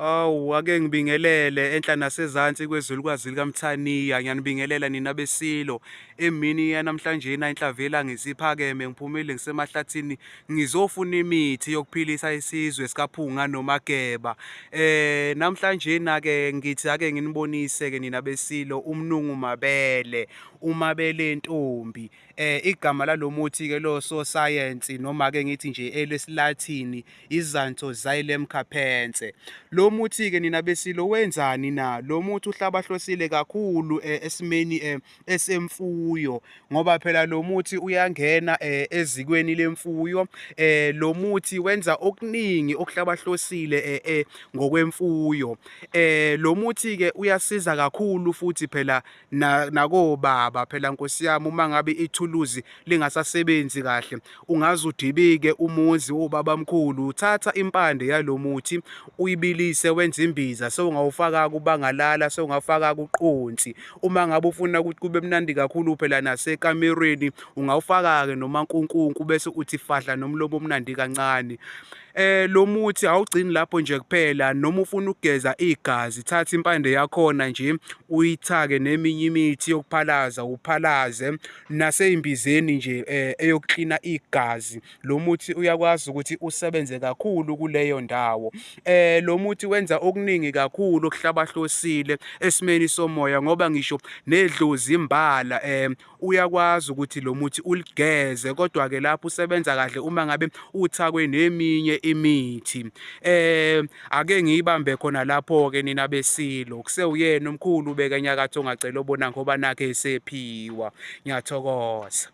Awu, ake ngibingelele enhla nasezansi kwezulukazi likaMthaniya. Ngiyanibingelela nina beSilo. Emini yanamhlanje inhlamvu yelanga isiphakeme, ngiphumile ngisemahlathini ngizofuna imithi yokuphilisa isizwe sikaPhunga noMageba. Namhlanje na-ke ngithi ake nginibonise-ke nina beSilo uMnungu Mabele, uMabele ntombi. Igama lalo muthi-ke lo sosayensi noma-ke ngithi nje elesiLathini iZanthoxylum capense. Lo muthi-ke nina beSilo wenzani na? Lo muthi uhlabahlosile kakhulu esimeni esemfuyo ngoba phela lo muthi uyangena ezikweni lemfuyo. Lo muthi wenza okuningi okuhlabahlosile ngokwemfuyo. Lo muthi-ke uyasiza kakhulu futhi phela nakobaba phela nkosi yami, uma ngabe ithuluzi lingasasebenzi kahle ungaze udibike umuzi wobabamkhulu. Uthatha impande yalo muthi uyibilise wenze imbiza, sewungawufaka kubangalala, sewungawufaka kuqonsi. Uma ngabe ufuna ukuthi kube mnandi kakhulu phela nasekamerweni ungawufaka-ke nomankunkunku bese uthi fahla nomlomo omnandi kancane. Lo muthi awugcini lapho nje kuphela, noma ufuna ukugeza igazi, thatha impande yakhona nje uyithake neminye imithi yokuphalaza, uphalaze naseyimbizeni nje eyokuklina igazi. Lo muthi uyakwazi ukuthi usebenze kakhulu kuleyo ndawo. Lo muthi wenza okuningi kakhulu okuhlabahlosile esimeni somoya ngoba ngisho nedlozi imbala uyakwazi ukuthi lo muthi uligeze, kodwa-ke lapho usebenza kahle uma ngabe uthakwe neminye imithi. Ake ngiyibambe khona lapho-ke nina beSilo, kusewuyena umkhulu ubeka enyakatho ongacela obona ngoba nakhe esephiwa. Ngiyathokoza.